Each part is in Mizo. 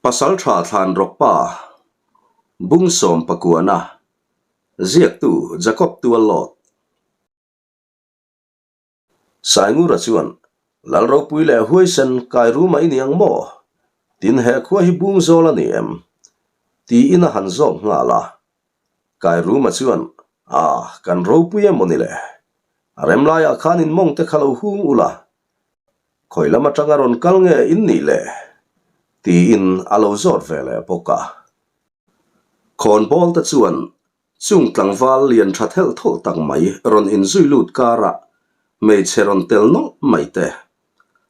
Pasalṭha Thlanrawkpa, Bungsawm Pakuana, Ziaktu Jacob Tuallawt. Saingura chuan, Lal ropui leh huaisen kai ruma i ni ang maw? Tin he khua hi bung zawl a ni em? Tiin a han zawk nghal a. Kai ruma chuan, A, kan ropui em aw ni le? A rem laiah khan in mawng te kha lo hung ula, khawi lam atanga rawn kal nge in nih le? Tiin a lo zawt ve leh bawk a. Khawnbawl te chuan Chung tlangval lian tha thelh thawlh tak mai rawn inzui lut karah hmeichhe rawn tel nawlh mai te.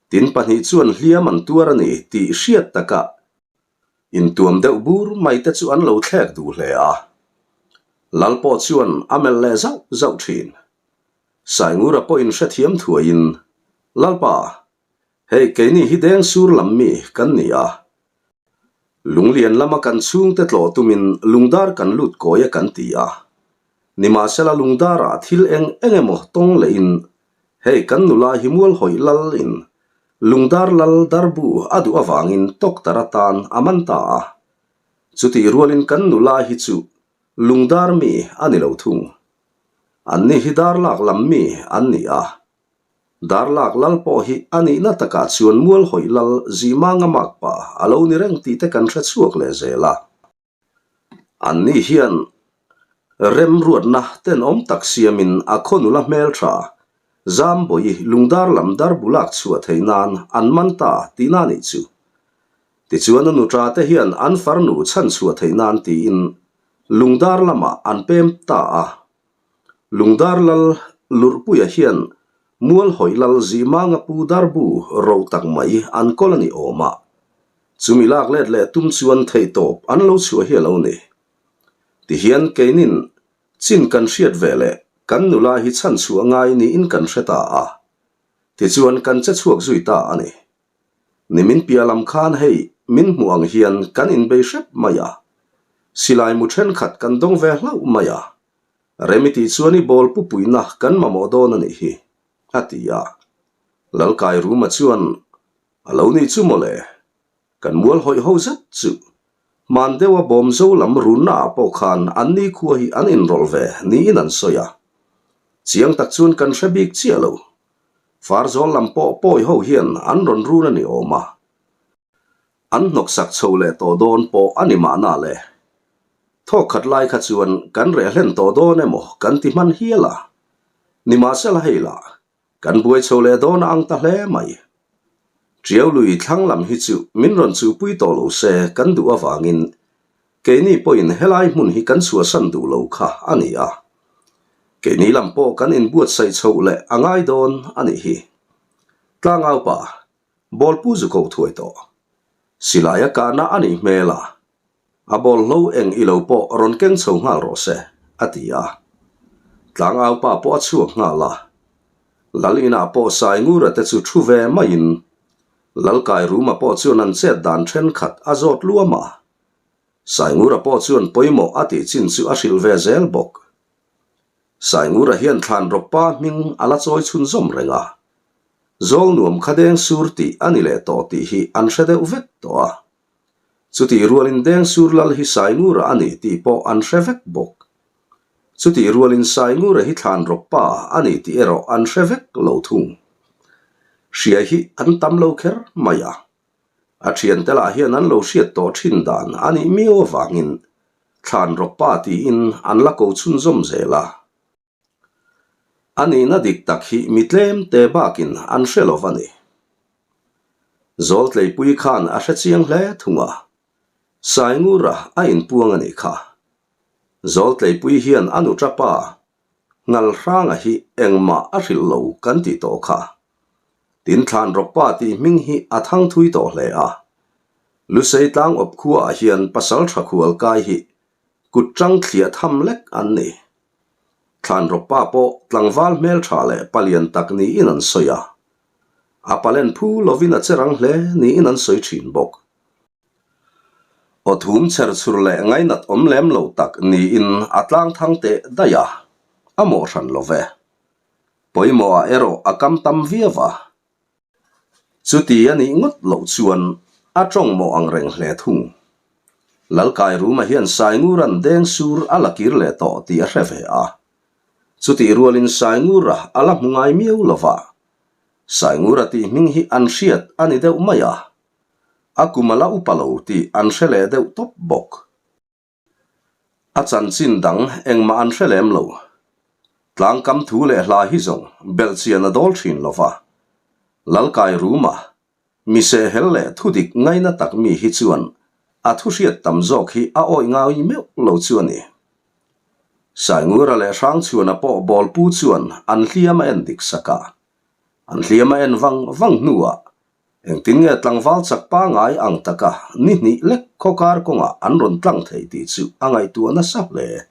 Tin pahnih chuan hliam an tuar a ni tih hriat takah intuam deuh bur mai te chu an lo thlek duh hle a. Lal pawh chuan a melh leh zauh zauh thin. Saingura pawhin hrethiam thuaiin, Lalpa, hei keini hi deng sur lam mi kan ni a, Lunglian lama kan chhungte tlawh tumin lungdar kan lut kawi a kan ti a. Nimahsela lungdarah thil eng eng emaw tawng lehin hei kan nula hi mual hawih lal in lungdar lal darbu a duh avangin tawktar atan a man ta a. Chutih rualin kan nula hi chu lungdar mi a ni lo thung. Anni hi dar lak lam mi an ni a. Darlak lal pawh hi a nihna takah chuan mual hawih lal Zimanga makpa a lo ni reng tih te kan hre chhuak leh zel a. Anni hian remruatna tenawm tak siamin a khaw nula hmeltha Zambawi lungdar lam darbu lak chhuah theih nan an man ta tihna nih chu. Tichuan a nuṭa te hian an farnu chhan chhuah theih nan tiin lungdar lamah an pem ta a. Lungdar lal Lurhpuia hian mual hawih lal Zimanga pu Darbu ro tak mai an kawl a ni awm a. Chumi lak let leh tum chuan theihtawp an lo chhuah hi a lo ni. Tihian keinin chin kan hriat ve leh kan nula hi chhan chhuah ngai niin kan hre ta a. Tichuan kan che chhuak zui ta a ni. Nimin piah lam khan hei min hmuh ang hian kan inbei hrep mai a. Silai mu thenkhat kan dawng ve hlauh mai a. Remi tih chuan i bawl pu puihna kan mamawh dawn a nih hi, a ti a. Lalkai Ruma chuan, A lo nih chu mawle, kan mual hawih ho zet chu. Hman deuha bawm zo lam runna ah pawh khan an ni khua hi an inrawlh ve niin an sawi a. Chiang tak chuan kan hre bik chiah lo. Farzawl lam pawh pawi ho hian an rawn run a ni awm a. An hnawksak chho leh tawh dawn pawh a ni mahna le. Thawk khat lai kha chuan kan reh hlen tawh dawn emaw kan ti hman hial a. Nimahsela hei lah, kan buai chho leh dawn a ang ta hle mai. Tiau lui thlang lam hi chu min rawn chuhpui tawh lo se kan duh avangin keini pawhin helai hmun hi kan chhuahsan duh lo kha a ni a. Keini lam pawh kan inbuatsaih chhoh leh a ngai dawn a nih hi. Tlangaupa, Bawlpu zu ko thuai tawh. Silai a kahna a nih hmel a, a bawlhlo eng i lo pawh rawn keng chho nghal rawh se, a ti a. Tlangaupa pawh a chhuak nghal a. Lal inah pawh Saingura te chu thu ve maiin Lalkai Ruma pawh chuan an chet dan thenkhat a zawt luam a. Saingura pawh chuan pawimawh a tih chin chu a hrilh ve zel bawk. Saingura hian Thlanrawkpa hming a la chawi chhunzawm reng a. Zawl nuam kha deng sur tih a ni leh tawh tih hi an hre deuh vek tawh a. Chutih rualin deng sur lal hi Saingura a ni tih pawh an hre vek bawk. Chutih rualin Saingura hi Thlanrawkpa a ni tih erawh an hre vek lo thung. Hria hi an tam lo kher mai a. A thiante lah hian an lo hriat tawh thin dan a nih miau avangin Thlanrawkpa tiin an la ko chhunzawm zel a. A nihna dik tak hi mi tlem te bakin an hre lo va ni. Zawltleipui khan a hre chiang hle thung a, Saingura a inpuang a nih kha. Zawltleipui hian a nuṭa pa Ngalhranga hi engmah a hrilh lo kan tih tawh kha. Tin Thlanrawkpa tih hming hi a thang thui tawh hle a. Lusei tlang awp khuaah hian pasalṭha khual kai hi kut ṭang thliah tham lek an ni. Thlanrawkpa pawh tlangval hmelṭha leh palian tak niin an sawi a. A palen phu lovin a che rang hle niin an sawi ṭhin bawk. Aw thum chher chhur leh ngainat awm lem lo tak niin a tlang thang teh daih a, a mawh hran lo ve. Pawimawhah erawh a kam tam viau a. Chuti a nih ngawt loh chuan a tawng mawh ang reng hle thung. Lalkairuma hian Saingura'n Dengsur a la kir leh tawh tih a hre ve a. Chutih rualin Saingura a la hmu ngai miau lo va. Saingura tih hming hi an hriat a ni deuh mai a. A kum a la upa lo tih an hre leh deuh tawp bawk. A chanchin dang engmah an hre lem lo. Tlangkam thu leh hla hi zawng belhchian a dawl thin lo va. Lalkai Ruma, mi sehhel leh thudik ngaina tak mi hi chuan a thu hriat tam zawk hi a awih ngai meuh lo chu a ni. Saingura leh Hrangchhuana pawh bawlpu chuan an hliam a en dik sak a. An hliam a en vang vang hnuah Engtin nge tlangval chak pangai ang taka ni hnih lek khawkar kawngah an rawn tlang thei tih chu a ngaihtuah nasa hle.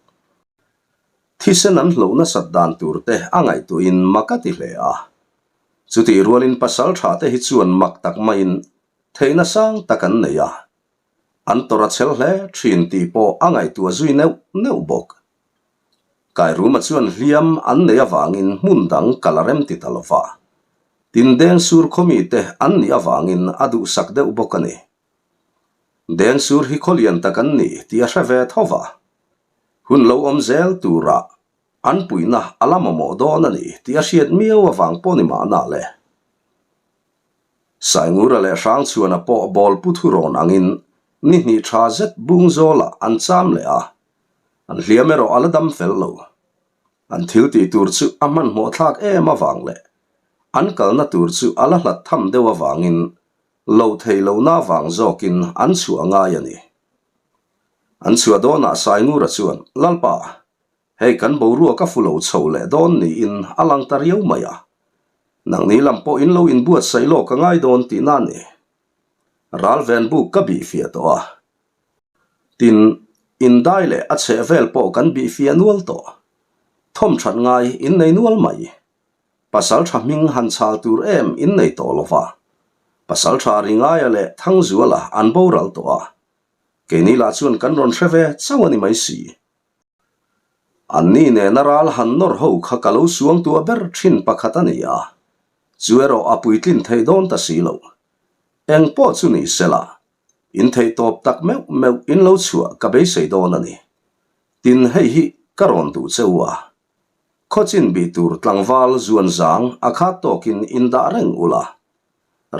Thisen an hloh nasat dan tur te a ngaihtuahin mak a ti hle a. Chutih rualin pasal tha te hi chuan mak tak maiin theihna sang tak an nei a. An tawrh a chhel hle thin tih pawh a ngaihtuah zui neuh neuh bawk. Kairuma chuan hliam an neih avangin hmun dang kal a rem ti ta lo va. Tin Dengsur khawmite an nih avangin a duhsak deuh bawk a ni. Dengsur hi khaw lian tak an ni tih a hre ve tho va. Hun lo awm zel turah an puihna a la mamawh dawn a ni tih a hriat miau avang pawh ni mahna le. Saingura leh Hrangchhuana pawh ball pu thurawn angin ni hnih tha zet bung zawlah an cham leh a. An hliam erawh a la dam fel lo. An thil tih tur chu a hmanhmawh thlak em avang leh an kalna tur chu a la hlat tham deuh avangin lo thei lohna avang zawkin an chhuah ngai a ni. An chhuah dawnah Saingura chuan, Lalpa, hei kan boruak a fu lo chho leh dawn niin a lang ta riau mai a. Nangni lam pawh in lo inbuatsaih lawk a ngai dawn tihna a ni. Ralven buk ka bihfiah tawh a. Tin, indai leh a chheh vel pawh kan bih fiah nual tawh. Thawm that ngai in nei nual mai. Pasal tha hming han chhal tur em in nei tawh lo va. Pasal tha Ringaia leh Thangzuala an boral tawh a. Keini lah chuan kan rawn hre ve chauh a ni mai si. Anni nena ral han nawr ho kha ka lo suangtuah ber thin pakhat a ni a. Chu erawh a puitlin theih dawn ta si lo. Eng pawh chu ni sela, In theih tawp tak meuh meuh in lo chhuah ka beisei dawn a ni. Tin hei hi ka rawn duh che u a. Khawchin bih tur tlangval zuan zang a khat tawkin in dah reng ula.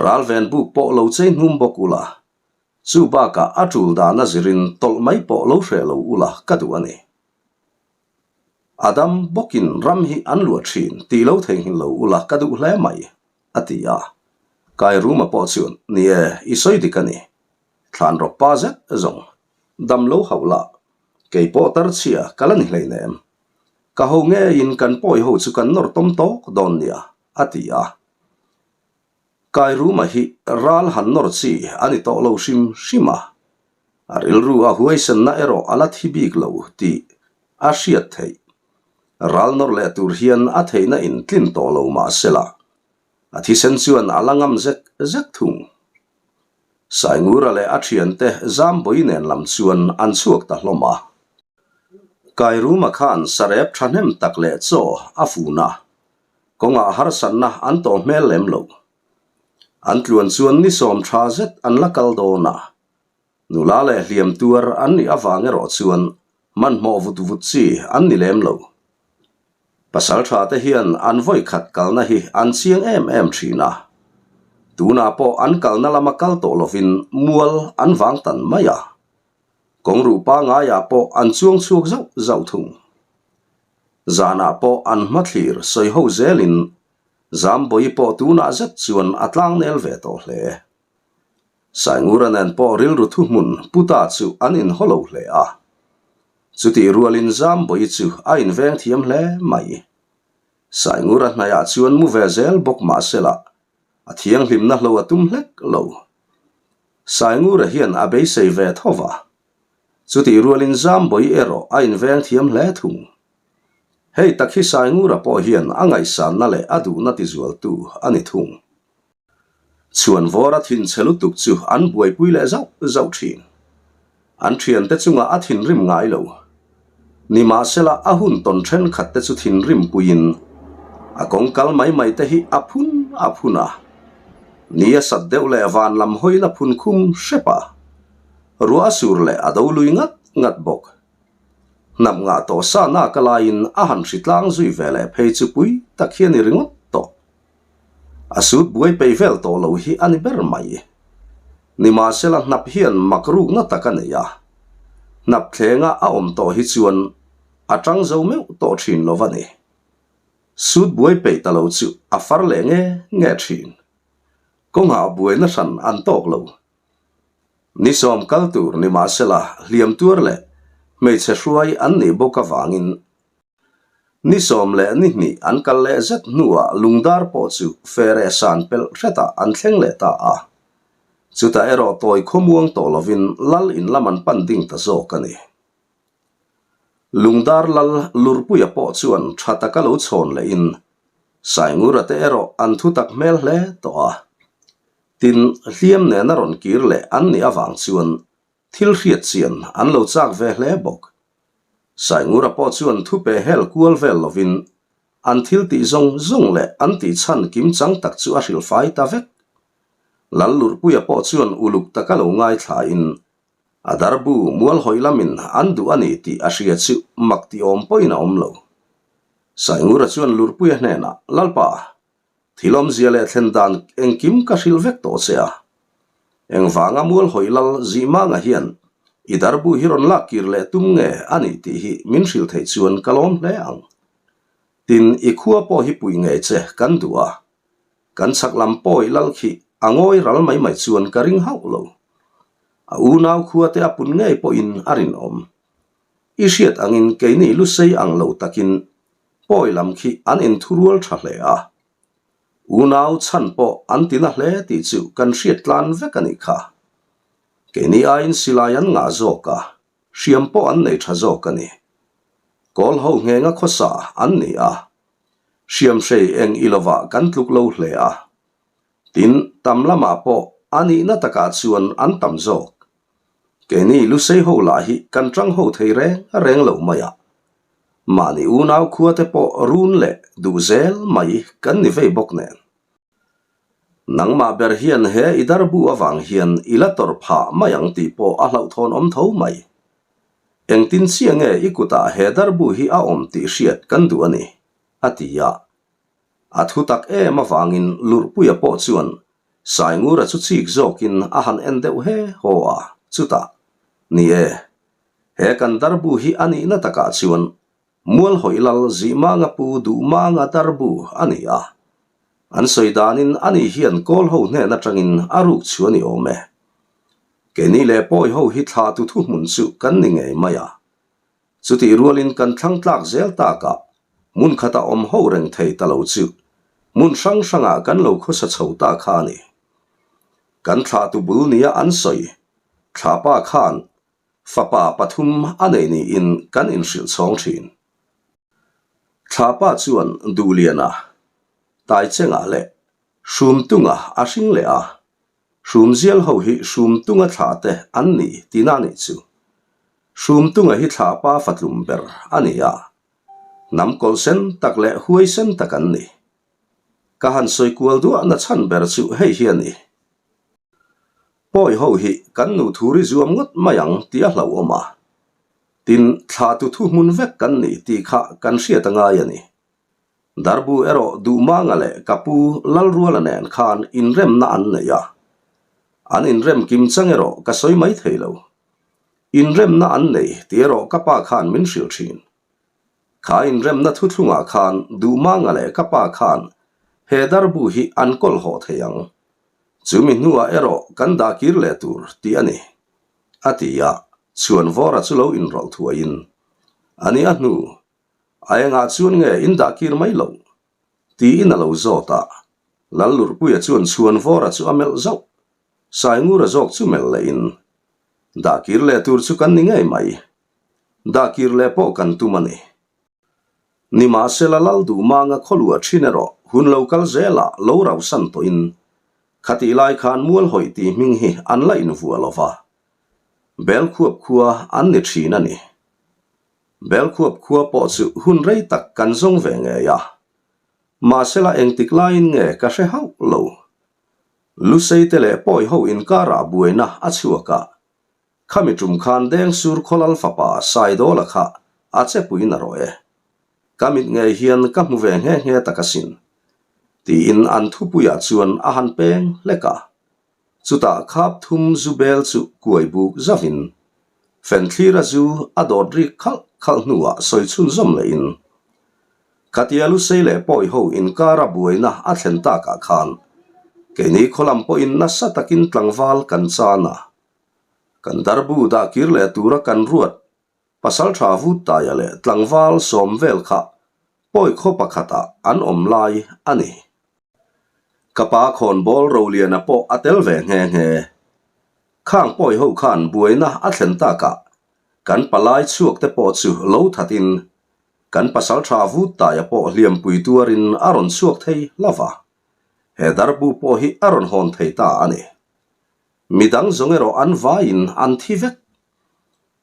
Ralven buk pawh lo chei hnum bawk ula. Chu bakah a tul dan a zirin tawlh mai pawh lo hreh lo ula ka duh a ni. Adam bawkin ram hi an luah thin tih lo theihnghilh lo ula ka duh hle mai. A ti a. Kairuma pawh chuan, Ni e, i sawi dik a ni. Thlan rawk pa zet zawng. Dam lo hauh lah. Kei pawh tar chhia ka la ni hleinem. Ka ho ngeiin kan pawi ho chu kan nawr tawm tawk dawn nia, a ti a. Kairuma hi ral han nawr chi a ni tawh lo hrim hrim a. A rilru a huaisenna erawh a la thi bik lo tih a hriat theih. Ral nawr leh tur hian a theihna in tlin tawh lo mah sela, a thisen chuan a la ngam zek zek thung. Saingura leh a thiante Zambawi nen lam chuan an chhuak ta hlawm a. Kairuma khan sarep thahnem tak leh chaw a fun a, kawngah harsatna an tawh hmel lem lo. An tluan chuan ni sawm tha zet an la kal dawn a, Nula leh hliam tuar an nih avang erawh chuan hmanhmawh vut vut chi an ni lem lo. Pasal tha te hian an vawi khat kalna hi an chiang em em thin a. Tunah pawh an kalna lama kal tawh lovin mual an vang tan mai a. Kawngruh pangaiah pawh an chuang chhuak zauh zauh thung. Zanah pawh an hmathlir sawi ho zelin Zambawi pawh tunah zet chuan a tlangnel ve tawh hle. Saingura nen pawh rilru thuhmun Puta chu an inhaw lo hle a. Chutih rualin Zambawi chu a inveng thiam hle mai. Saingura hnaiah chuan mu ve zel bawk mah sela, a thianghlimna hlo a tum hlek lo. Saingura hian a beisei ve tho va. Chutih rualin Zambawi erawh a inveng thiam hle thung. Hei tak hi Saingura pawh hian a ngaihsanna leh a duhna tizualtu a ni thung. Chhuanvawra thinchhe lutuk chu an buaipui leh zauh zauh thin. An thiante chungah a thinrim ngai lo. Nimahsela a hun tawn thenkhat te chu thinrim puiin a kawng kal mai mai te hi a phun a phun a. Ni a sat deuh leh van lam hawiin a phun khum hrep a, ruah a sur leh a do lui ngat ngat bawk. Hnap ngah tawh sa nak a laiin a han hri tlang zui ve leh phei chu pui tak hi a ni ringawt tawh. A sut buai peih vel tawh lo hi a ni ber mai. Nimahsela hnap hian mak rukna tak a nei a, hnap thlenga a awm tawh hi chuan a tang zo meuh tawh thin lo a ni. Sut buai peih ta lo chu a far leh nge nge thin. Kawngah buaina hran an tawk lo. Ni sawm kal tur nimahsela hliam tuar leh hmeichhe hruai an nih bawk avangin ni 12 an kal leh zet hnuah lungdar pawh chu fere san pelh hretah an thleng leh ta a. Chutah erawh tawi khawmuang tawh lovin lal in lam an pan ding ta zawk a ni. Lungdar lal Lurpuia pawh chuan tha taka lo chhawn lehin Saingura te erawh an thu tak hmel hle tawh a. Tin, hliam nena rawn kir leh an nih avang chuan thil hriat chian an lo chak ve hle bawk. Saingura pawh chuan thu pe hel kual vel lovin an thil tih zawng zawng leh an tih chhan kim chang tak chu a hrilhfai ta vek. Lal Lurpuia pawh chuan uluk taka lo ngaithlain A darbu mual hawi lamin an duh a ni tih a hria chu mak tih awm pawhin a awm lo. Saingura chuan Lurpuia hnenah, Lalpa, thil awmzia leh thlen dan engkim ka hrilh vek tawh che a. Engvanga mual hawi lal Zihmanga hian i darbu hi rawn lak kir leh tum nge a nih tih hi min hrilh theih chuan ka lawm hle ang. Tin, i khua pawh hi puih ngei che kan duh a. Kan chhak lam pawi lal khi a ngawi ral mai mai chuan ka ring hauh lo. A unau khua te a pun ngei pawhin a rinawm. I hriat angin keini lusei ang lo takin pawi lam khi an inthurual tha hle a. Unau chhan pawh an tina hle tih chu kan hriat tlan vek a nih kha. Keini aiin silai an ngah zawk a, hriam pawh an nei tha zawk a ni. Kawl ho nghenga khawsa an ni a, Hriamhrei eng i lovah kan tluk lo hle a. Tin, tam lamah pawh a nihna takah chuan an tam zawk. Keini Lusei ho lah hi kan tang ho thei reng reng lo mai a. Mahni unau khuate pawh run leh duh zel mai kan ni vei bawk nen. Nangmah ber hian he i darbu avang hian i la tawrh phah mai ang tih pawh a hlauhthawn awm tho mai. Engtin chiah nge i kutah he darbu hi a awm tih hriat kan duh a ni, a ti a. A thu tak em avangin Lurhpuia pawh chuan Saingura chu chik zawkin a han en deuh he haw a, chutah, Ni e, he kan darbu hi a nihna takah chuan Mualhawih lal Zihmanga pu Duhmanga darbu a ni a. An sawi danin ani hian kawl ho hnen atangin a ruk chu a ni awm e. Keini leh pawi ho hi thla tu thuhmun chu kan ni ngei mai a. Chutih rualin kan thlang tlak zel takah hmun khata awm ho reng thei ta lo chu hmun hrang hrangah kan lo khawsa chho ta kha a ni. Kan thla tu bul nia an sawi thlapa khan Fapa pathum a nei niin kan inhrilh chhawng thin. Thlapa chuan Duhliana, Taichengah leh Hrumtunga a hring leh a, Hrumzial ho hi Hrumtunga thlah te an ni tihna a nih chu. Hrumtunga hi thlapa fatlum ber a ni a, hnam kawlhsen tak leh huaisen tak an ni. Ka han sawi kual duahna chhan ber chu hei hi a ni. Pawi ho hi kan nu thu ri zuam ngawt mai ang tih a hlauhawm a. Tin, thla tu thu hmun vek kan ni tih kha kan hriat a ngai a ni. Darbu erawh Duhmanga leh ka pu Lalruala nen khan inremna an nei a. An inrem kim chang erawh ka sawi mai thei lo. Inremna an nei tih erawh ka pa khan min hrilh thin. Kha inremna thuthlungah khan Duhmanga leh ka pa khan he darbu hi an kawl hawh thei ang. Chumi hnuah erawh kan dah kir leh tur tih a ni, a ti a, Chhuanvawra chu lo inrawlh thuaiin, A ni a hnu, a engah chuan nge in dah kir mai loh? tiin a lo zawt a, Lallurhpuia chuan Chhuanvawra chu a melh zauh, Saingura zawk chu melh lehin, Dah kir leh tur chu kan ni ngei mai, dah kir leh pawh kan tum a ni. Nimahsela Lalduhmanga khawluah thin erawh hun lo kal zelah lo rausan tawhin khatih lai khan Mualhawih tih hming hi an la invuah lo va, Belkhuap khua an ni thin a ni. Belkhuap khua pawh chu hun rei tak kan zawng ve ngei a, mahsela engtik laiin nge ka hre hauh lo. Luseite leh Pawi ho inkarah buaina a chhuak a, khami tum khan Dengsur khawlal fapa Saidawla kha a chepui na rawh e. Ka mit ngei hian ka hmu ve nghe nghe tak asin, tiin an thupuiah chuan a han peng hlek a. Chutah khap thum zu bel chu kuai buk zavin Fenthlira zu a dawt rik khalh khalh hnuah sawi chhunzawm lehin Khatia Lusei leh Pawi ho inkara buaina a thlen takah khan keini khaw lam pawhin nasa takin tlangval kan chan a, kan darbu dah kir leh tura kan ruat Pasalṭha Vuttaia leh tlangval sawm vel kha pawi khaw pakhatah an awm lai a ni. Ka pa khawnbawl Roliana pawh a tel ve nghe nghe. Khang pawi ho khan buaina a thlen takah kan palai chhuak te pawh chu lo thatin kan pasalṭha Vuttaia pawh hliampui tuarin a rawn chhuak thei hlauh a, he darbu pawh hi a rawn hawn thei ta a ni. Midang zawng erawh an vaiin an thi vek.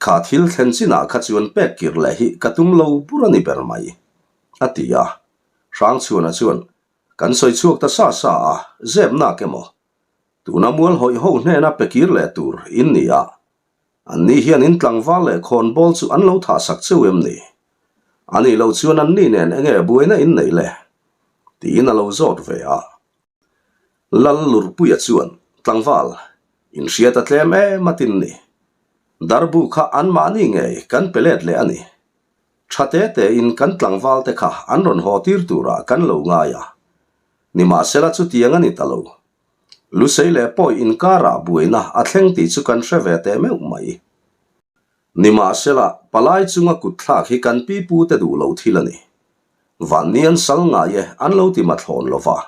Kha thil thlen chinah kha chuan pek kir leh hi ka tum lo bur a ni ber mai, a ti a. Hrangchhuana chuan, Kan sawi chhuak ta sa sa a, zep nak emaw? Tuna mual hawih ho hnena pe kir leh tur in ni a, anni hian in tlangval leh khawnbawl chu an lo thah sak cheu em ni? A nih loh chuan anni nen enge buaina in neih le? tiin a lo zawt ve a. Lal Lurpuia chuan, Tlangval, inhriat a tlem em a tin ni. Darbu kha anmahni ngei kan pe let leh a ni. Tha te tein kan tlangval te kha an rawn haw tir turah kan lo ngai a. Nimahsela chutiang a ni ta lo. Lusei leh Pawi inkarah buaina a thleng tih chu kan hre ve teh meuh mai. Nimahsela, palai chunga kutthlak hi kan pipu te duh lo thil a ni. Vanni an sal ngai e an lo ti mathlawn lo va.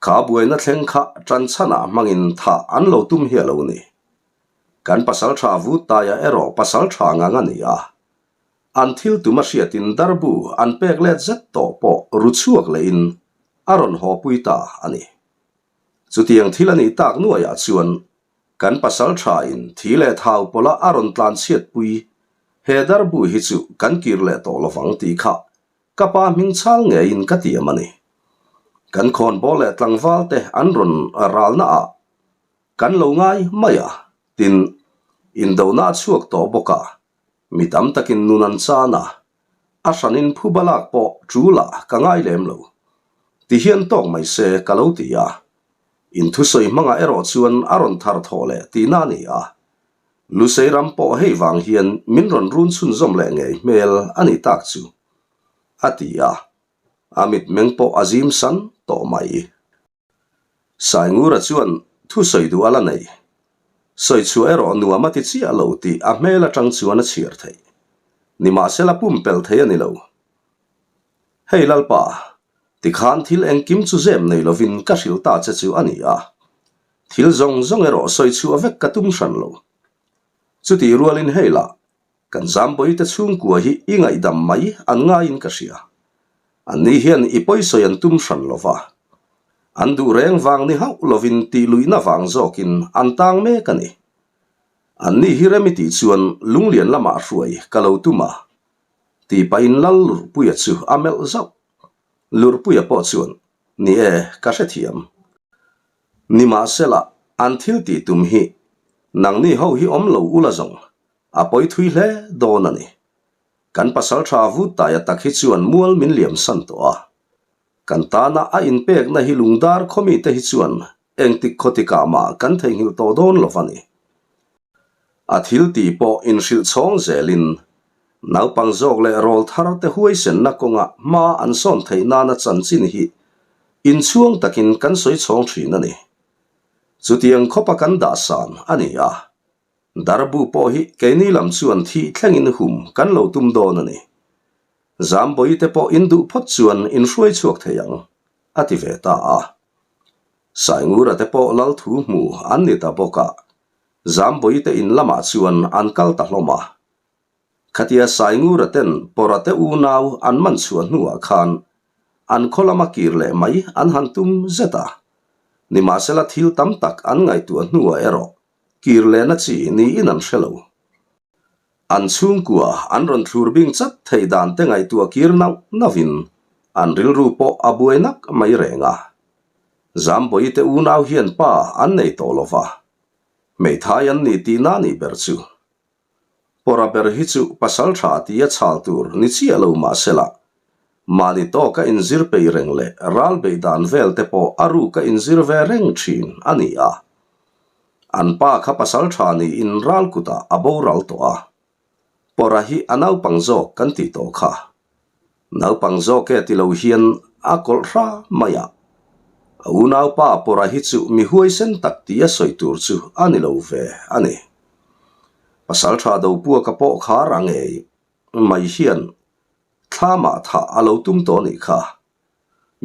Kha buaina thleng kha ṭanchhanah hmangin thah an lo tum hi a lo ni. Kan pasalṭha Vuttaia erawh pasalṭha ngang a ni a. An thil tum a hriatin darbu an pek let zet tawh pawh ru chhuak lehin a rawn haw pui ta a ni. Chutiang thil a nih tak nuaiah chuan kan pasalṭhain thi leh thau pawla a rawn tlan chhiatpui he darbu hi chu kan kir leh tawh lovang tih kha ka pa hming chhal ngeiin ka tiam a ni. Kan khawnbawl leh tlangval te an rawn ralna ah kan lo ngai mai a, tin, indona a chhuak tawh bawk a, mi tam takin nun an chan a, a hranin phuba lak pawh tul ah ka ngai lem lo. Ti hian tawk mai se ka lo ti a, in thusawi hmangah erawh chuan a rawn thar thawh leh tihna a ni a, Lusei ram pawh hei vang hian min rawn run chhunzawm leh ngei hmel a ni tak chu, a ti a, a mitmeng pawh a zim san tawh mai. Saingura chuan thusawi duh a la nei. Sawi chhuah erawh nuam a ti chiah lo tih a hmel atang chuan a chhiar theih. Nimahsela pumpelh thei a ni lo. Hei Lalpa, tikhan thil engkim chu zem nei lovin ka hrilh ta che chu a ni a. Thil zawng zawng erawh sawi chhuah vek ka tum hran lo. Chutih rualin hei lah, kan Zambawite chhungkua hi i ngaihdam mai an ngaiin ka hria. Anni hian i pawisawi an tum hran lo va. An duh reng vang ni hauh lovin tih luihna vang zawkin an tang mek a ni. Anni hi rem i tih chuan lunglian lamah hruai ka lo tum a, tih pahin Lal Lurhpuia chu a melh zauh. Lurhpuia pawh chuan, Ni e, ka hrethiam. Nimahsela, an thil tih tum hi nangni ho hi awm lo ula zawng, a pawi thui hle dawn a ni. Kan pasaltha Vuttaia tak hi chuan mual min liam san tawh a. Kan tana a inpekna hi lungdar khawmite hi chuan engtik khawtikah mah kan theihnghilh tawh dawn lo va ni. A thil tih pawh inhrilh chhawng zelin naupang zawk leh rawl thar te huaisenna kawnga hma an sawn theih nana chanchin hi inchhuang takin kan sawi chhawng thin a ni. Chutiang khawpa kan dah san a ni a, darbu pawh hi keini lam chuan thih thlengin hum kan lo tum dawn a ni. Zambawi te pawh in duh phawt chuan in hruai chhuak thei ang, a ti ve ta a. Saingura te pawh lal thu hmu an ni ta bawk a, Zambawi te in lamah chuan an kal ta hlawm a. Khatia Saingura ten Pawra te unau an man chhuah hnuah khan an khaw lama kir leh mai an han tum zet a. Nimahsela thil tam tak an ngaihtuah hnuah erawh kir lehna chi niin an hre lo. An chhungkua an rawn thlur bing chat theih dan te ngaihtuah kir nauh nauhin an rilru pawh a buai nak mai reng a. Zambawi te unau hian pa an nei tawh lo va, hmeithai an ni tihna nih ber chu. Pawra ber hi chu pasal tha tia chhal tur ni chiah lo mah sela, mahni tawka inzir peih reng leh ral beih dan vel te pawh a ruka inzir ve reng thin a ni a. An pa kha pasal tha niin ral kutah a boral tawh a. Pawra hi a naupang zawk kan tih tawh kha. Naupang zawk e ti lo hian a kawlh hra mai a. A unaupa Pawra hi chu mi huaisen tak tia sawi tur chu a ni lo ve a ni. Pasaltha Dopuaka pawh khar a ngei mai hian thlamah thah a lo tum tawh nih kha.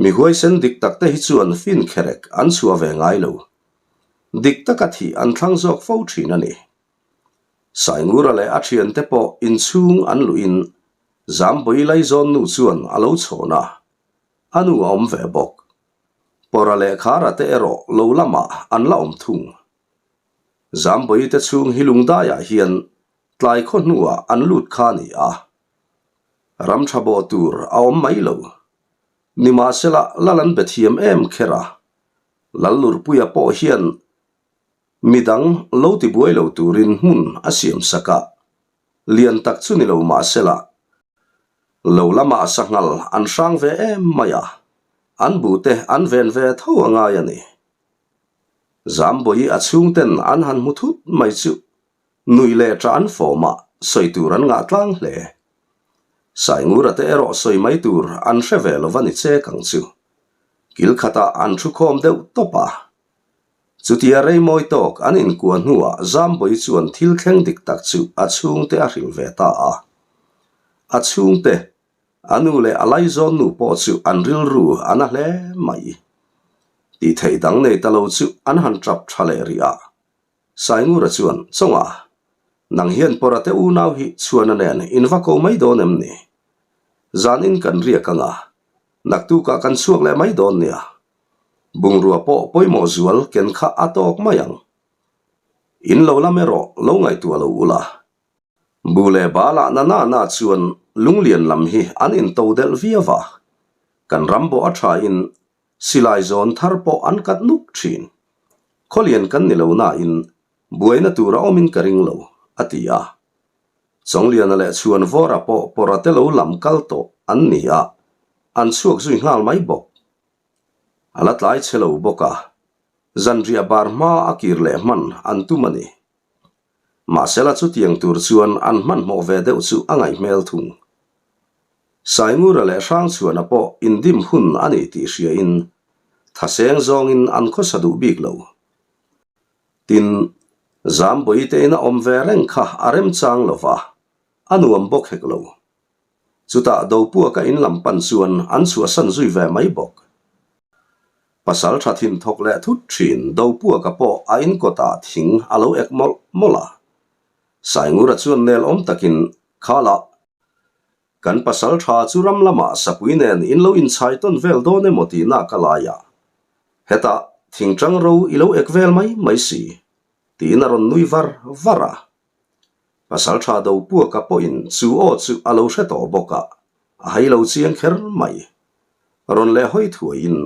Mi huaisen dik tak te hi chuan fin kherek an chhuah ve ngai lo. Dik taka thih an thlang zawk fo thin a ni. Saingura leh a thiante pawh inchhung an luhin Zambawi Laizawn nu chuan a lo chhawn a, a nu a awm ve bawk. Pawra leh Khara te erawh lo lamah an la awm thung. Zambawi te chhung hi lungdaiah hian tlai khaw hnuah an lut kha a ni a, ram tha bawh tur a awm mai lo. Nimahsela lal an be thiam em kher a, Lallurpuia pawh hian Midang lo ti buai lo turin hmun a siam sak a, lian tak chu ni lo mah sela, lo lamah sanghal an hrang ve em mai a, an bute an ven ve tho a ngai a ni. Zambawi a chhungten an han hmu thut mai chu nuih leh ṭah an fawm a, sawi tur an ngah tlang hle. Saingura te erawh sawi mai tur an hre ve lo va ni chek ang chu. Kil khatah an thu khawm deuh tawp a. Chutia rei mawi tawk an inkuah hnuah Zambawi chuan thil thleng dik tak chu a chhungte a hrilh ve ta a. A chhungte, a nu leh a laizawn nu pawh chu an rilru a na hle mai. Tih theih dang nei ta lo chu an han tap tha leh rih a. Saingura chuan, Chawnga, nang hian pawra te unau hi chhuana nen in va ko mai dawn em ni? Zanin kan riak anga, naktukah kan chhuak leh mai dawn nia. Bungrua pawh pawimawh zual ken kha a tawk mai ang. In lo lam erawh lo ngaihtuah lo ula. Bu leh bal ah na na na chuan lunglian lam hi an into delh viau a, kan ram bawh a tha in silai zawn thar pawh an kat nuk thin. Khawlian kan ni lo na in buaina tur a awm in ka ring lo, a ti a. Chawngliana leh Chhuanvawra pawh pawra te lo lam kal tawh an ni a, an chhuak zui nghal mai bawk. A la tlai chhe lo bawk a, zanriah bar hma a kir leh hman an tum a ni. Mahsela chutiang tur chuan an hmanhmawh ve deuh chu a ngaih hmel thung. Saingura leh Hrangchhuana pawh indim hun a ni tih hriain thaseng zawngin an khawsa duh bik lo. Tin, Zambawi te ina awm ve reng kha a remchang lo va, a nuam bawk hek lo. Chutah Dopuaka in lam pan chuan an chhuahsan zui ve mai bawk. Pasal tha thin thawk leh thut thin Dopuaka pawh a in kawtah thing a lo ek mawlh mawlh a. Saingura chuan nel awm takin, Khalah, kan pasal tha chu ram lamah sapui nen in lo inchhai tawn vel dawn emaw tihna ka lai a, hetah thingtang ro i lo ek vel mai mai si, tiin a rawn nui var var a. Pasal tha do puaka pawhin chu aw chu a lo hre tawh bawk a, a hai lo chiang kher mai. Rawn leh hawi thuaiin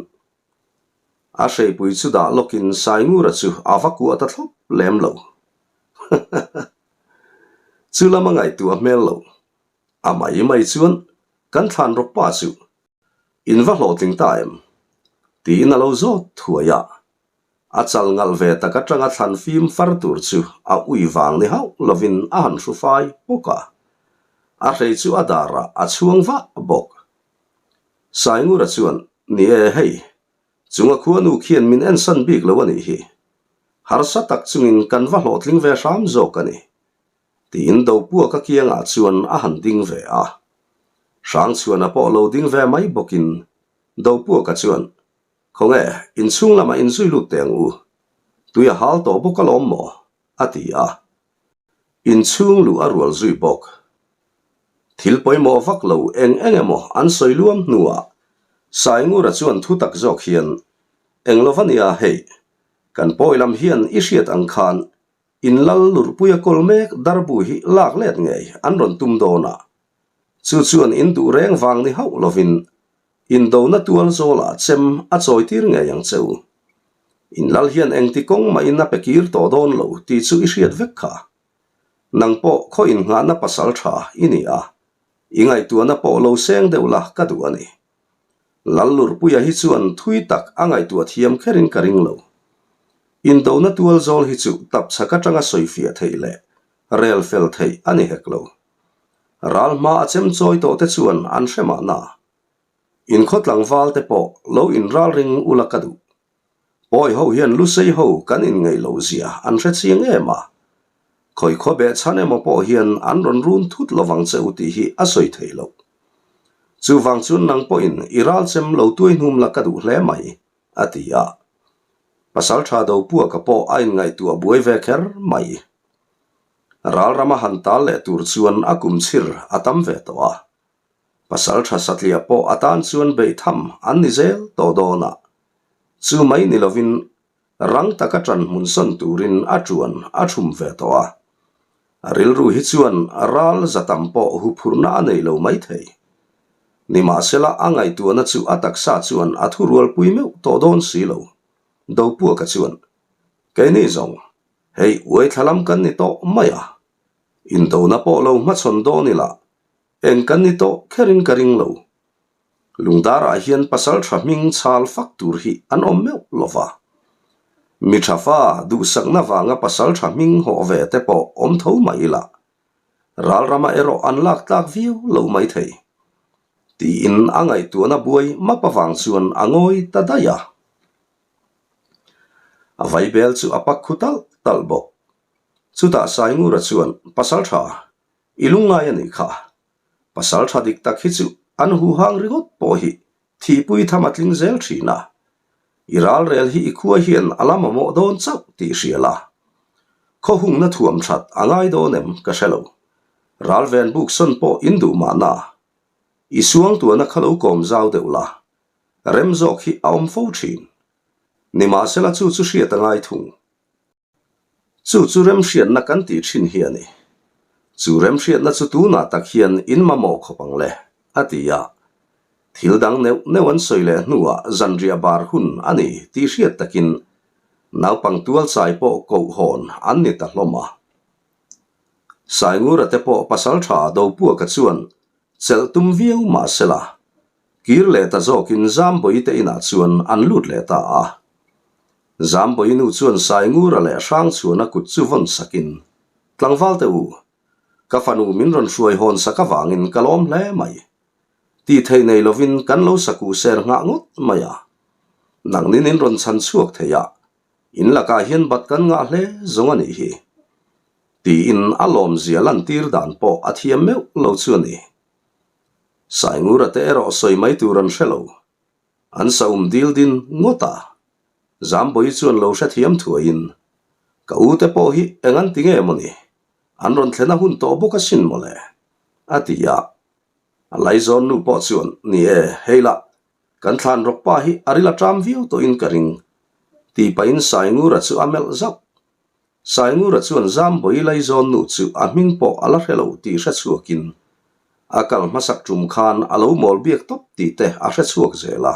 a hreipui chu dah lawkin Saingura chu a va kuah ta thlawp lem lo. Chu lama ngaihtuah hmel lo. A mai mai chuan kan thlan rawk pa chu in va hlawhtling ta em? Tiin a lo zawt thuai a. A chal ngalh ve tak atanga thlan fim far tur chu a ui vang ni hauh lovin a han hru fai bawk a. A hrei chu a darah a chhuang vah bawk. Saingura chuan, Ni e, hei, chunga khuanu khian min ensan bik lo a nih hi. Harsa tak chungin kan va hlawhtling ve hram zawk a ni. Tiin Dopuaka kiangah chuan a han ding ve a. Hrangchhuana pawh lo ding ve mai bawkin Dopuaka chuan, Khawnge, inchhung lamah inzui lut teh ang u. Tui a hal tawh bawk alawm maw? a ti a. Inchhung luh a rual zui bawk. Thil pawimawh vak lo eng eng emaw an sawi luam hnuah Saingura chuan thu tak zawk hian, Eng lo va nia hei, kan pawi lam hian i hriat ang khan in lal lurhpuia kawl mek darbu hi lak let ngei an rawn tum dawn a. Chu chuan in duh reng vang ni hauh lovin Indona tual zawlah chem a chawitir ngei ang che u. In lal hian engti kawng mahin a pe kir tawh dawn lo tih chu i hriat vek kha. Nang pawh khaw innghahna pasal tha i ni a, i ngaihtuahna pawh lo seng deuh la ka duh a ni. Lallurpuia hi chuan thui tak a ngaihtuah thiam kherin ka ring lo. Indona tual zawl hi chu tapchhak atanga sawifiah theih leh rel fel theih a ni hek lo. Ral hma a chem chawi tawh te chuan an hre mahna. Inkhaw tlangval te pawh lo inral ring ula ka duh. Pawi ho hian Lusei ho kan inngeih loh zia an hre chiang em a. Khawi khaw beh chhan emaw pawh hian an rawn run thut lovang che u tih hi a sawi thei loh. Chuvang chuan nang pawhin i ral chem lo tuai hnum la ka duh hle mai, a ti a. Pasaltha Dopuaka pawh a inngaihtuah buai ve kher mai. Ral rama han tal leh tur chuan a kum chhir a tam ve tawh a. Pasal tha satliah pawh a tan chuan beih tham an ni zel tawh dawn a. Chu mai ni lovin rang taka ṭan hmun sawn turin a ṭuan a ṭhum ve tawh a. A rilru hi chuan ral za tam pawh huphurhna a nei lo mai thei. Nimahsela a ngaihtuahna chu a taksa chuan a thurualpui meuh tawh dawn si lo. Dopuaka chuan, Keini zawng, hei uaithla lam kan ni tawh mai a. Indona pawh lo hmachhawn dawn ila, eng kan ni tawh kherin ka ring lo. Lungdarah hian pasal tha hming chhal fak tur hi an awm meuh lo va. Mi tha fa duhsakna vanga pasal tha hming hawh ve te pawh awm tho mai ila, ralrama erawh an lak tlak viau lo mai thei. Tiin a ngaihtuahna buai map avang chuan a ngawi ta daih a. A vaibel chu a pak khu talh talh bawk. Chutah Saingura chuan, Pasal tha, i lungngai a nih kha. Pasal tha dik tak hi chu an huhang ringawt pawh hi thihpui tham a tling zel thin a. I ralrel hi i khua hian a la mamawh dawn chauh tih hria la. Khaw hungna thuam that a ngai dawn em ka hre lo. Ralven buk sawn pawh in duh mahna. I suangtuahna kha lo kawm zau deuh la. Rem zawk hi a awm fo thin. Nimahsela chu chu hriat a ngai thung. Chu chu remhriatna kan tih thin hi a ni. Chu remhriatna chu tunah tak hian in mamawh khawp ang le, a ti a. Thil dang neuh neuh an sawi leh hnuah zanriah bar hun a ni tih hriat takin naupang tual chai pawh koh hawn an ni ta hlawm a. Saingura te pawh pasal tha Dopuaka chuan chelh tum viau mah sela, Kir leh ta zawkin Zambawi te inah chuan an lut leh ta a. Zambawi nu chuan Saingura leh Hrangchhuana kut chu vawn sakin, Tlangval te u, ka fanu min rawn hruai hawn sak avangin ka lawm hle mai. Tih theih nei lovin kan lo sakuh ser nghah ngawt mai a. Nangnin in rawn chhan chhuak thei a, in lakah hian bat kan ngah hle zawng a nih hi. Tiin a lawmzia lantir dan pawh a thiam meuh lo chu a ni. Saingura te erawh sawi mai tur an hre lo. An saum dil din ngawt a. Zambawi chuan lo hrethiam thuaiin, Ka u te pawh hi eng an ti nge maw ni? An rawn thlen a hun tawh bawk asin maw le? a ti a. A laizawn nu pawh chuan, Ni e, hei lah, kan thlan rawk pa hi a ril a ṭam viau tawhin ka ring, tih pahin Saingura chu a melh zauh. Saingura chuan Zambawi Laizawn nu chu a hming pawh a la hre lo tih hre chhuakin a kal hmasak tum khan a lo mawl biak tawp tih te a hre chhuak zel a.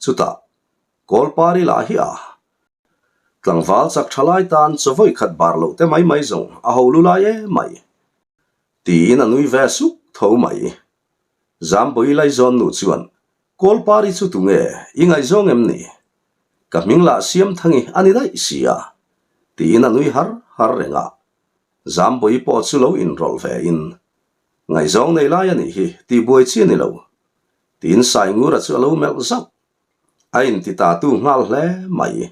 Chutah, Kawlpari lah hi a tlangval chak tha lai tan chaw vawi khat bar loh te mai mai zawng a ho lu lai em mai tiin a nui ve suk tho mai. Zambawi Laizawn nu chuan Kawlpari chu tunge i ngaihzawng em ni? Ka hming lah Siamthangi a ni daih si a, tiin a nui har har reng a. Zambawi pawh chu lo inrawlh ve in, Ngaihzawng nei lai a nih hi, tih buai chi a ni lo, tiin Saingura chu a lo melh zauh. A inti ta tu nghal hle mai.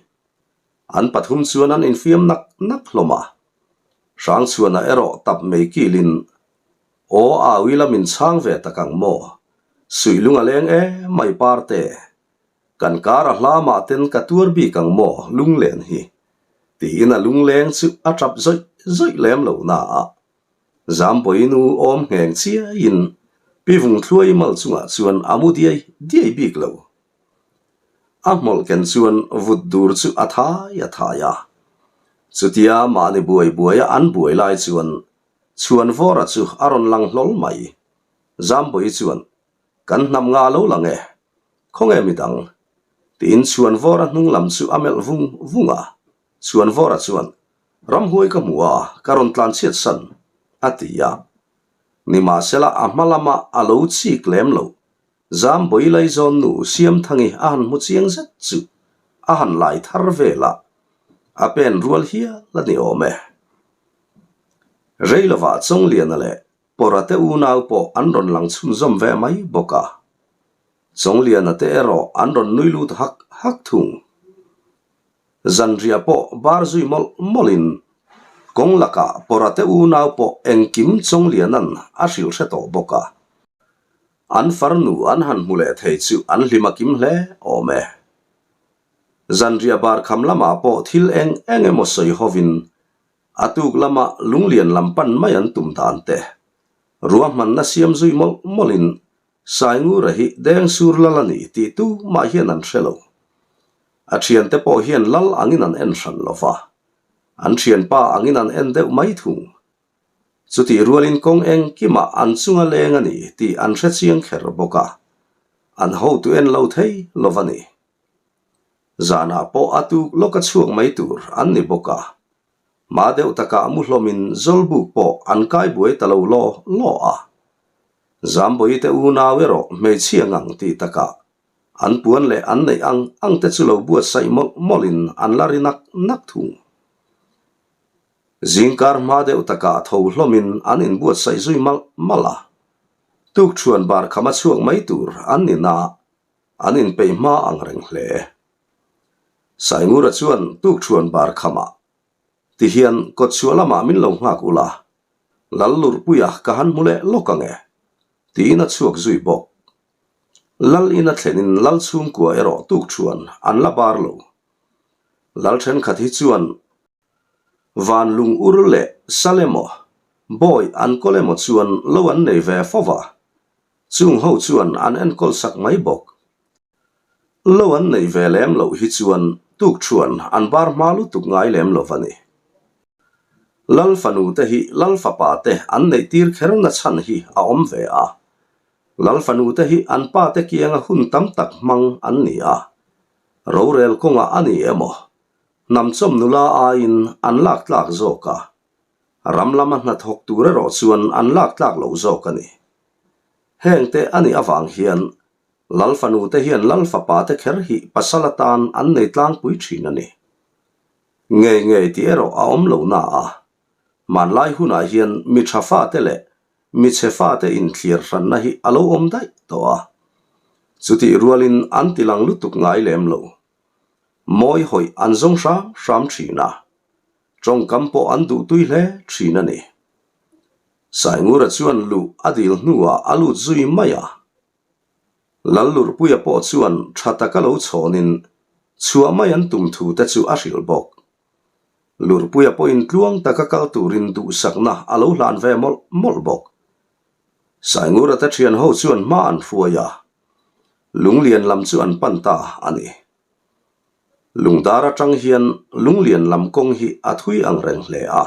An pathum chuan an infiam nak nak hlawm a. Hrangchhuana erawh tap mei kilin, Aw au ila min chhang ve tak ang maw? Suih lung a leng e mai parte. Kan kar a hla mah ten ka tuar bik ang maw lunglen hi? Tiin a lungleng chu a tap zawih zawih lem lo na a. Zambawi nu awm ngheng chiaiin Pi Vungthluai mal chungah chuan a mu diai diai bik lo. A hmawlh ken chuan vut dur chu a thai a thai a. Chutia mahni buai buaia an buai lai chuan Chhuanvawra chu a rawn lang hlawl mai. Zambawi chuan, Kan hnam nga lo lang e. Khawnge midang? Tiin Chhuanvawra hnung lam chu a melh vung vung a. Chhuanvawra chuan, Ramhuai ka hmu a, ka rawn tlan chhiat san, a ti a. Nimahsela a hma lama a lo chik lem lo. Zambawi Laizawn nu Siamthangi a han hmu chiang zet chu a han lai thar vel a, a pen rual hial a ni awm e. Reilovah Chawngliana leh Pawra te unau pawh an rawn lang chhunzawm ve mai bawk a. Chawngliana te erawh an rawn nui lut hak hak thung. Zanriah pawh bar zui mawlh mawlhin kawng lakah Pawra te unau pawh engkim Chawngliana'n a hrilh hre tawh bawk a. An farnu an han hmu leh thei chu an hlim a kim hle awm e. Zanriah bar kham lamah pawh thil eng eng emaw sawi hovin a tuk lama lunglian lam pan mai an tum dan te ruahmanna siam zui mawlh mawlhin Saingura hi Dengsur lal a ni tih tu mah hian an hre lo. A thiante pawh hian lal angin an en hran lo va, an thianpa angin an en deuh mai thung. Chutih rualin kawng engkimah an chunga leng a ni tih an hre chiang kher bawk a, an hotu en lo thei lo va ni. Zanah pawh a tuk lawka chhuak mai tur an ni bawk a, hma deuh takah mu hlawmin Zawlbuk pawh an kai buai ta lo law law a. Zambawi te unau erawh hmeichhia ngang tih takah an puan leh an neih ang ang te chu lo buatsaih mawlh mawlhin an la ri nak nak thung. Zingkar hma deuh takah tho hlawmin an inbuatsaih zui malh malh a, tukṭhuan bar khama chhuak mai tur an ni na an inpeih hma ang reng hle. Saingura chuan tukṭhuan bar khamah tihian kawtchhuah lamah min lo nghak ula, Lallurhpuia ka han hmu leh lawk ang e, tiin a chhuak zui bawk. Lal ina thlenin Lal chhungkua erawh tukṭhuan an la bar lo. Lal ṭhenkhat hi chuan Van lung ur leh sal emaw, bawi an kawl emaw chuan lo an nei ve fo va, chung ho chuan an enkawl sak mai bawk. Lo an neih ve lem loh hi chuan tukṭhuan an bar hma lutuk ngai lem lo va ni. Lal fanu te hi Lal fapa te an neih tir kher na chhan hi a awm ve a. Lal fanu te hi an pa te kianga hun tam tak hmang an ni a, rorel kawngah a ni emaw, Hnamchawm nula aiin an lak tlak zawk a, ram lama hnathawk tur erawh chuan an lak tlak loh zawk a ni. Hengte a nih avang hian Lal fanute hian Lal fapate kher hi pasal atan an nei tlangpui thin a ni. Ngei ngei tih erawh a awm lo na a, hmanlai hunah hian mi tha fate leh mi chhe fate inthliar hranna hi a lo awm daih tawh a, chutih rualin an tilang lutuk ngai lem lo. Mawi hawih an zawng hram hram thin a, tawngkam pawh an duhtui hle thin a ni. Saingura chuan luh a dil hnuah a lut zui mai a. Lallurhpuia pawh chuan tha taka lo chhawnin chhuah mai an tum thu te chu a hrilh bawk. Lurhpuia pawhin tluang taka kal turin duhsakna a lo hlan ve mawlh mawlh bawk. Saingura te thian ho chuan hma an hruai a, Lunglian lam chu an pan ta a ni. Lungdar atang hian Lunglian lam kawng hi a thui ang reng hle a.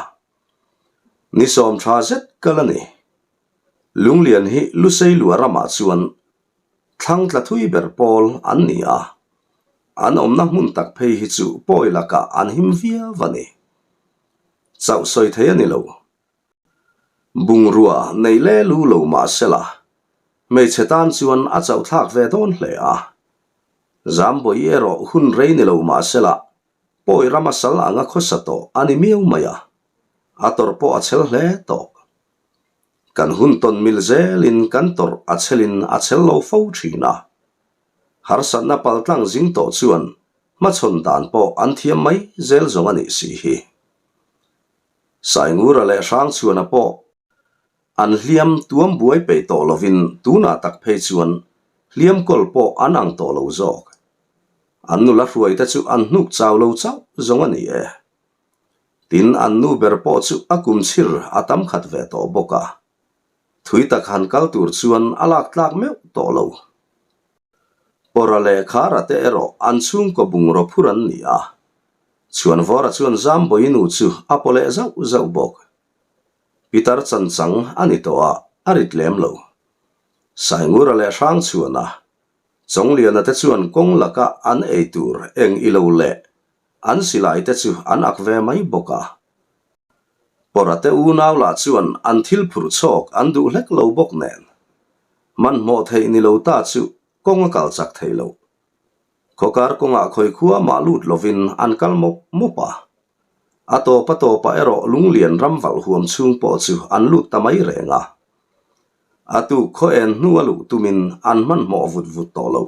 Ni sawm tha zet kal a ni. Lunglian hi Lusei lua ramah chuan thlang tla thui ber pawl an ni a, an awmna hmun tak phei hi chu pawi lakah an him viau a ni. Chauh sawi thei a ni lo. Bungrua nei le lu lo mah sela, hmeichhe tan chuan a chauh thlak ve dawn hle a. Zambawi erawh hun rei ni lo mah sela, pawi rama sal anga khawsa tawh a ni miau mai a, a tawrh pawh a chhel hle tawh. Kan hun tawn mil zelin kan tawrh a chhelin a chhel lo fo thin a. Harsatna paltlang zing tawh chuan hmachhawn dan pawh an thiam mai zel zawng a nih si hi. Saingura leh Hrangchhuana pawh an hliam tuam buai peih tawh lovin tunah tak phei chuan hliam kawl pawh an ang tawh lo zawk. An nula hruaite chu an hnuk chau lo chauh zawng a ni e. Tin, an nu ber pawh chu a kum chhir a tam khat ve tawh bawk a. Thui tak han kal tur chuan a lak tlak meuh tawh lo. Pawra leh Khara te erawh an chhungkaw bungraw phur an ni a. Chhuanvawra chuan Zambawi nu chu a paw leh zauh zauh bawk. Pitar chanchang a ni tawh a, a rit lem lo. Saingura leh Hrangchhuana. Chawngliana te chuan kawng laka an ei tur eng ilo leh an silai te chu an ak ve mai bawk a. Pawra te unau lah chuan an thil phurh chhawk an duh hlek lo bawk nen. Hmanhmawh theih ni lo ta chu kawng a kal chak thei lo. Khawkar kawngah khawi khua mah lut lovin an kal mawp mawp a. A tawp a tawpah erawh Lunglian ram valh huam chhung pawh chu an lut ta mai reng a. A tuk khaw en hnu a luh tumin an hmanhmawh vut vut tawh lo.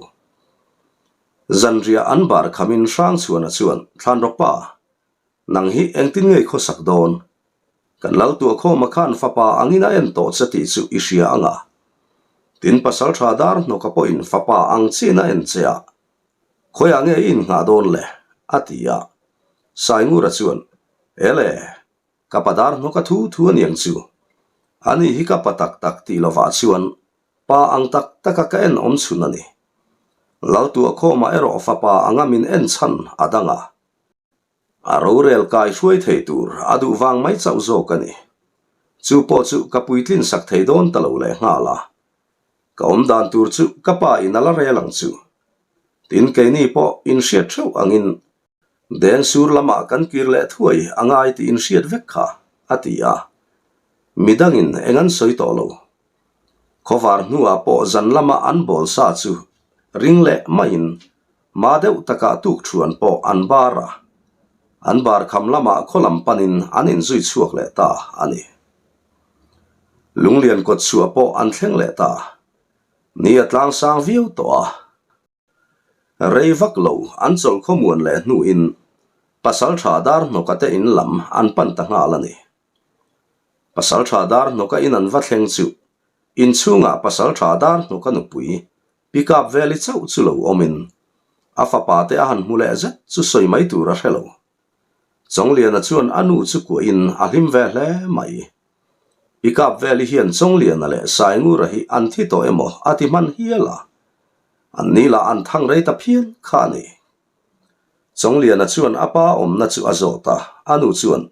Zanriah an bar khamin Hrangchhuana chuan, Thlanrawkpa, nang hi engtin ngei khawsak dawn? Kan lal tuahkhawma khan fapa angin a en tawh che tih chu i hria ang a. Tin pasaltha dar hnawka pawhin fapa ang chiin a en che a, Khawiah nge i innghah dawn le? a ti a. Saingura chuan, Ele, ka pa dar hnawk a thu thu a niang chu. Ani hi ka pa tak tak tih lovah chuan pa ang tak taka ka en awm chhun a ni. Laltuahkhawmah erawh fapa anga min en chhan a dang a. A rorel kai hruai thei tur a duh vang mai chauh zawk a ni. Chu pawh chu ka puitlin sak thei dawn ta lo lehnghal a. Ka awm dan tur chu ka pa in a la rel ang chu. Tin keini pawh inhriat theuh angin Deng sur lamah kan kir leh thuai a ngai tih inhriat vek kha, a ti a. Midangin eng an sawi tawh lo. Khawvar hnuah pawh zan lama an bawl sa chu ring leh maiin hma deuh takah tukthuan pawh an bar a. An bar kham lamah khaw lam panin an inzui chhuak leh ta a ni. Lunglian kawt chhuah pawh an thleng leh ta. Ni a tlang sang viau tawh a. Rei vak lo an chawlh khawmuan leh hnuin Pasaltha Darhnawka te in lam an pan ta nghal a ni. Pasaltha Darhnawka in an va thleng chu inchhungah Pasaltha Darhnawka nupui pick up veli chauh chu lo awmin a fapa te a han hmu leh zet chu sawi mai tur a hre lo. Chawngliana chuan a nu chu kuahin a hlim ve hle mai. I kap veli hian Chawngliana leh Saingura hi an thi tawh emaw a ti hman hial a, an ni lah an thang rei ta phian kha a ni. Chawngliana chuan a pa awmna chu a zawt a, a nu chuan,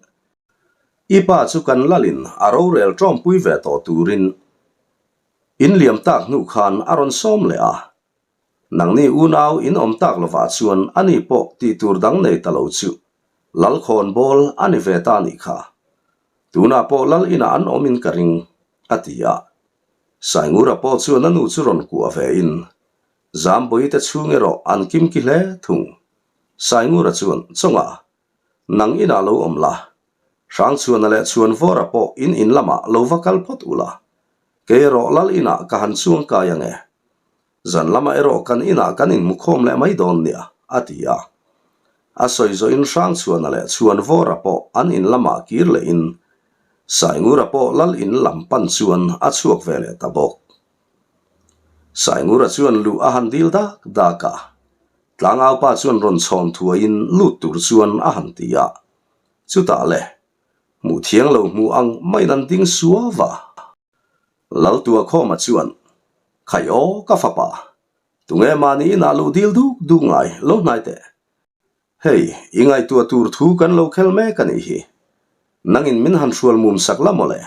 I pa chu kan lalin a rorel tawmpui ve tawh turin in liam tak hnu khan a rawn sawm leh a, Nangni unau in awm tak lovah chuan ani pawh tih tur dang nei ta lo chu Lal khawnbawl a ni ve ta nih kha. Tunah pawh Lal inah an awm in ka ring, a ti a. Saingura pawh chuan a nu chu rawn kuah ve in, Zambawi te chhung erawh an kimki hle thung. Saingura chuan, Chawnga, nang inah lo awm la, Hrangchhuana leh Chhuanvawra pawh in in lamah lo va kal phawt ula, kei erawh Lal inah ka han chuang kai ange. Zan lamah erawh kan inah kan inhmukhawm leh mai dawn nia, a ti a. A sawi zawhin Hrangchhuana leh Chhuanvawra pawh an in lamah kir lehin Saingura pawh Lal in lam pan chuan a chhuak ve leh ta bawk. Saingura chuan luh a han dil dak dak a, Tlangaupa chuan rawn chhawn thuaiin lut tur chuan a han ti a. Chutah le, hmuh thiang lo hmuh ang maiin an ding suau va. Laltuakhawma chuan, Khai aw ka fapa, tunge mahni inah luh dil duk duk ngai lo hnai teh. Hei, i ngaihtuah tur thu kan lo khel mek a nih hi. Nangin min han hrual mum sak la mawle.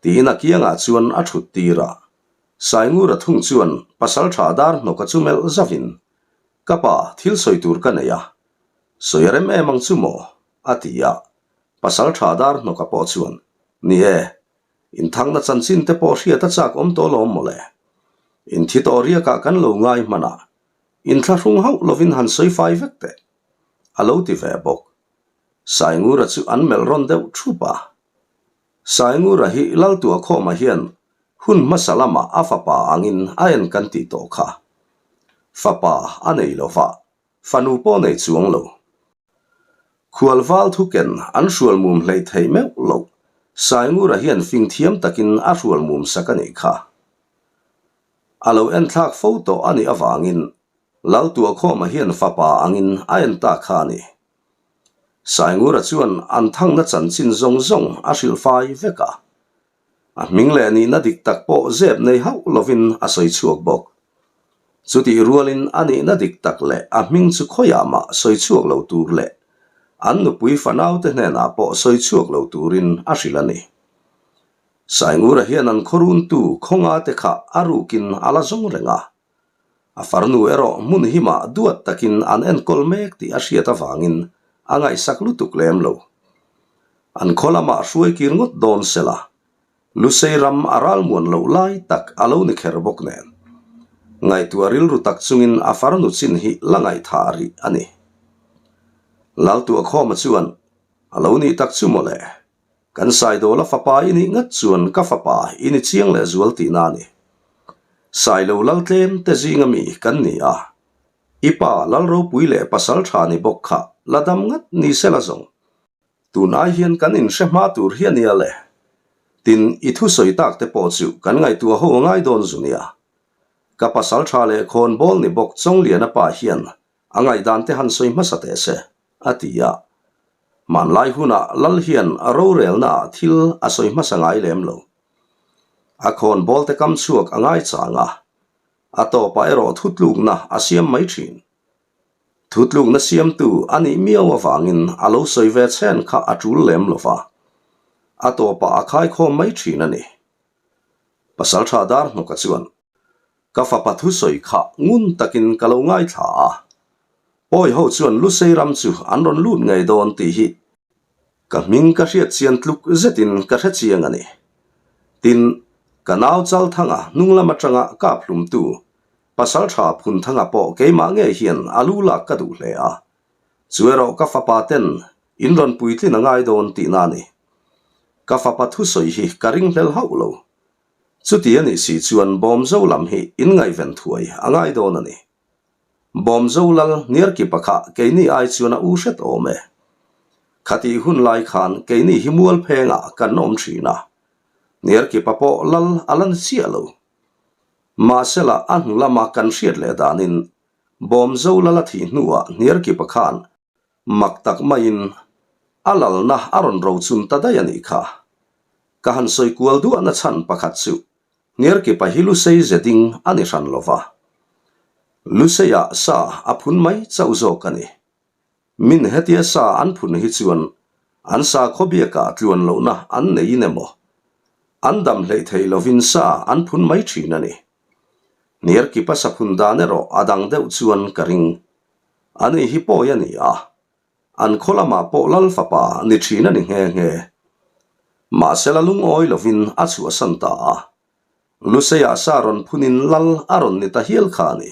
Tiin a kiangah chuan a thut tir a. Saingura thung chuan pasaltha dar hnawka chu melh zavin, Ka pa, thil sawi tur ka nei a. Sawi a rem em ang chu maw? a ti a. Pasaltha dar hnawka pawh chuan, Ni e, inthangna chanchin te pawh hriat a chak awm tawh lawm mawle. Inthi tawh riakah kan lo ngai hman a, inthlahrung hauh lovin han sawi fai vek teh, a lo ti ve bawk. Saingura chu an melh rawn deuh thup a. Saingura hi Laltuahkhawma hian hun hmasa lamah a fapa angin a en kan tih tawh kha. Fapa a nei lova, fanu pawh nei chuang lo. Khual val thuken an hrual mum hleih theih meuh loh, Saingura hian fing thiam takin a hrual mum sak a nih kha. A lo enthlak fo tawh a nih avangin Laltuahkhawma hian fapa angin a en ta kha a ni. Saingura chuan an thangna chanchin zawng zawng a hrilh fai vek a. A hming leh nihna dik tak pawh zep nei hauh lovin a sawi chhuak bawk. Chutih rualin a nihna dik tak leh a hming chu khawiah mah sawi chhuak lo tur leh an nupui fanaute hnenah pawh sawi chhuak lo turin a hrilh a ni. Saingura hian an khawruntu khawngate kha a rukin a la zawng reng a. A farnu erawh hmun himah duat takin an enkawl mek tih a hriat avangin a ngaihsak lutuk lem lo. An khaw lamah hruai kir ngawt dawn sela, Lusei ram a ralmuan loh lai tak a lo ni kher bawk nen. Ngaihtuah rilru tak chungin a farnu chin hi la ngaihthah rih a ni. Laltuahkhawma chuan, A lo nih tak chu mawle. Kan Saidawla fapa i nih ngat chuan ka fapa i ni chiang leh zual tihna a ni. Sailo lal tlem te zinga mi kan ni a, i pa lal ropui leh pasal tha ni bawk kha la dam ngat ni se la zawng. Tun ai hian kan inhre hma tur hi a nia le. Tin, i thusawi tak te pawh chu kan ngaihtuah ho a ngai dawn zu nia. Ka pasal tha leh khawnbawl ni bawk Chawngliana pa hian A ngaihdan te han sawi hmasa teh se, a ti a. Hmanlai hunah Lal hian a rorelna ah thil a sawi hmasa ngai lem lo. A khawn bawl te kam chhuak a ngai chang a, a tawpah erawh thutlukna a siam mai thin. Thutlukna siamtu a nih miau avangin a lo sawi ve chhen kha a tul lem lo va, a tawpah a khaikhawm mai thin a ni. Pasaltha Darhnawka chuan Ka fapa thusawi kha ngun takin ka lo ngaithla a, Pawi ho chuan Lusei ram chu an rawn lut ngei dawn tih hi ka hming ka hriat chian tluk zetin ka hre chiang a ni. Tin, ka nau Chalthanga hnung lam atanga kap hlumtu Pasaltha Phunthanga pawh keimah ngei hian a lu lak ka duh hle a, chu erawh ka fapa ten in rawn puitlin a ngai dawn tihna a ni. Ka fapa thusawi hi ka ringhlel hauh lo. Chuti a nih si chuan Bawmzo lam hi in ngaihven thuai a ngai dawn a ni. Bawmzo lal Hniarkipa kha keini ai chuan a u hret awm e. Khatih hun lai khan keini hi mualphengah kan awm thin a, Hniarkipa pawh lal a la ni chiah lo. Mahsela a hnu lama kan hriat leh danin Bawmzo lal a thih hnuah Hniarkipa khan Mak tak maiin a lalna a rawn rochun ta daih a nih kha. Ka han sawi kual duahna chhan pakhat chu Hniarkipa hi Lusei ze ding a ni hran lo va. Luseiah sa a phun mai chauh zawk a ni. Min hetia sa an phun hi chuan an sakhaw biakah tluan lohna an neiin emaw, an dam hleih theih lovin sa an phun mai thin a ni. Hniarkipa sa phun dan erawh a dang deuh chuan ka ring. Ani hi pawi a ni a, an khaw lamah pawh lal fapa ni thin a ni nghe nghe. Mahsela lungawi lovin a chhuahsan ta a, Luseiah sa rawn phunin lal a rawn ni ta hial kha a ni.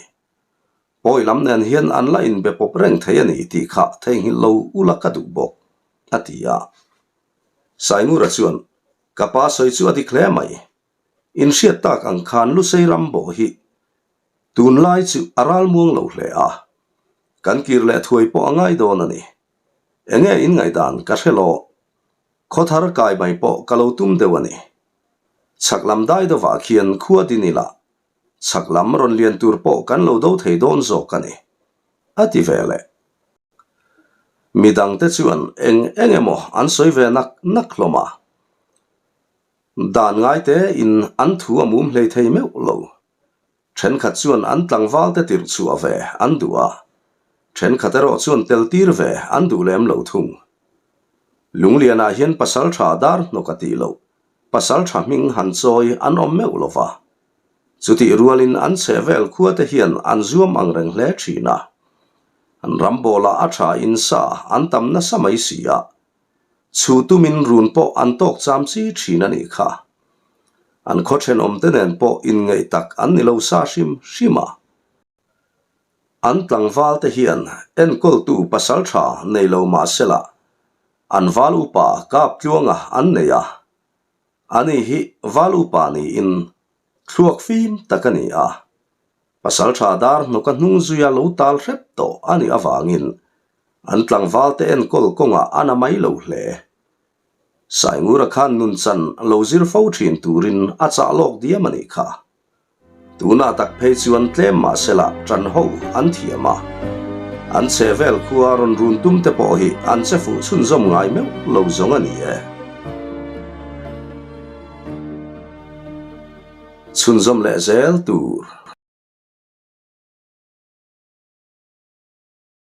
Pawi lam nen hian an la inbe pawp reng thei a ni tih kha theihnghilh lo ula ka duh bawk, a ti a. Saingura chuan, Ka pa sawi chu a dik hle mai. Inhriat tak ang khan Lusei ram bawh hi tunlai chu a ral muang lo hle a, kan kir leh thuai pawh a ngai dawn a ni. Enge in ngaihdan ka hre lo, khawthar kai mai pawh ka lo tum deuh a ni. Chhak lam dai deuhah khian khua din ila, chhak lam rawn lian tur pawh kan lo do thei dawn zawk a ni, a ti ve leh. Midangte chuan eng eng emaw an sawi ve nak nak hlawm a. Dan ngaite in an thu a mum hlei thei meuh lo. Thenkhat chuan an tlangval te tirh chhuah ve an duh a, thenkhat erawh chuan tel tir ve an duh lem lo thung. Lunglianah hian pasal tha dar hnawk a tih loh, pasal tha hming han chawi an awm meuh lo va. Chutih rualin an chhehvel khua te hian an zuam ang reng hle thin a. An ram bawlah a tha in sa an tam nasa mai si a, Chhu tumin run pawh an tawk cham chi thin a nih kha. An khaw thenawmte nen pawh inngeih tak an ni lo sa hrim hrim a. An tlangval te hian enkawltu pasal tha nei lo mah sela an val upa kap tluanga an nei a. Ani hi val upa niin thluak fim tak a ni a. Pasalṭha dar hnawka hnung zuia lo tal hrep tawh a nih avangin an tlangvalte enkawl kawngah a na mai lo hle. Saingura khan nunchan lo zir fo ṭhin turin a chah lawk diam a nih kha. Tunah tak phei chuan tlem mahsela ṭan ho an thiam a, an chhehvel khua rawn run tum te pawh hi an che fuh chhunzawm ngai meuh lo zawng a ni e. Chhunzawm leh zel tur.